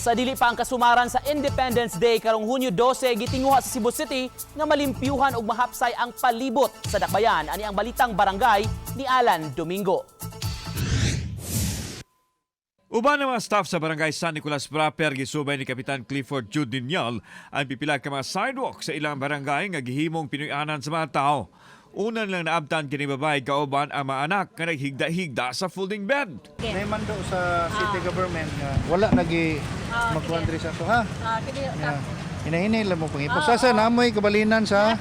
Sa dili pa ang kasumaran sa Independence Day karong Hunyo 12, gitinguha sa Cebu City nga malimpyuhan ug mahapsay ang palibot sa dakbayan. Ani ang balitang barangay ni Alan Domingo. Uban ang mga staff sa Barangay San Nicolas Proper, gisubay ni Kapitan Clifford Jude Ninyal ang pipila ka mga sidewalk sa ilang barangay nga gihimong pinuy-anan sa mga tao. Una lang naabtan kini babae kauban ang mga anak nga naghigda-higda sa folding bed. May mando sa city government nga wala nagi magkuan diri sa ato, ha. Yeah. Hinahinay lang mo pangipos. Sasa namoy kabalinan sa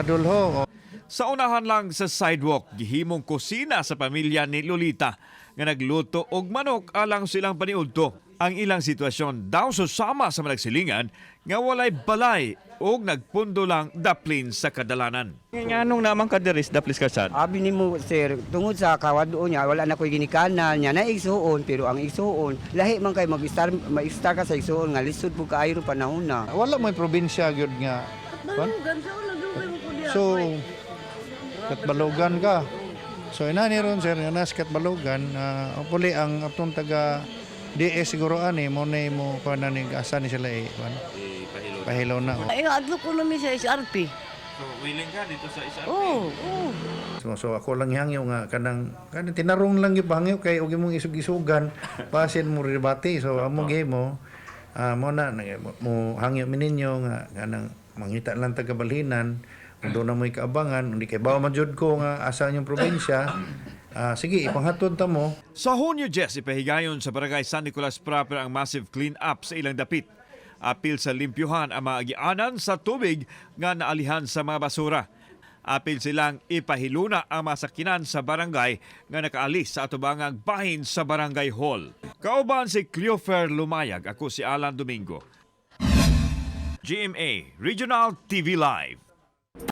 dulho. Sa unahan lang sa sidewalk, gihimong kusina sa pamilya ni Lolita nga nagluto og manok alang silang paniudto. Ang ilang sitwasyon daw susama sa malagsilingan nga walay balay og nagpundo lang daplin sa kadalanan. Nganong naman ka diri sa daplis kasad? Abi nimo, sir, tungod sa kawaduon niya, wala na ko'y ginikanan niya na igsuon, pero ang igsuon lahi man kay mag-star, ma-star ka sa igsuon nga lisod pud kaayo ro panahon na. Wala mo'y probinsya gyud nga. Kuan? So Katbalogan ka. So ina ni ron, sir, nga nas Katbalogan, puli ang atong taga DS siguro ani mo na mo kuan na ni asa ni sila eh kuan. Pahilo na. Oh. Ay, adlo ko namin sa SRP. So willing ka dito sa isa? Oo. So ako lang hangyo nga kanang kanang tinarong lang gyud hangyo kay og imong isug-isugan basin mo rebate. So amo mo mo na mo hangyo mi ninyo nga kanang mangita lang taga balhinan kung doon na mo'y kaabangan, hindi kay bawa man jud ko nga asa inyong probinsya. Sige, ipanghatod ta mo. Sa Hunyo 10, ipahigayon sa Barangay San Nicolas Proper ang massive clean-up sa ilang dapit. Apil sa limpyuhan ang mga agianan sa tubig nga naalihan sa mga basura. Apil silang ipahiluna ang mga sakinan sa barangay nga nakaalis sa atubangang bahin sa Barangay Hall. Kauban si Cleofer Lumayag, ako si Alan Domingo. GMA Regional TV Live.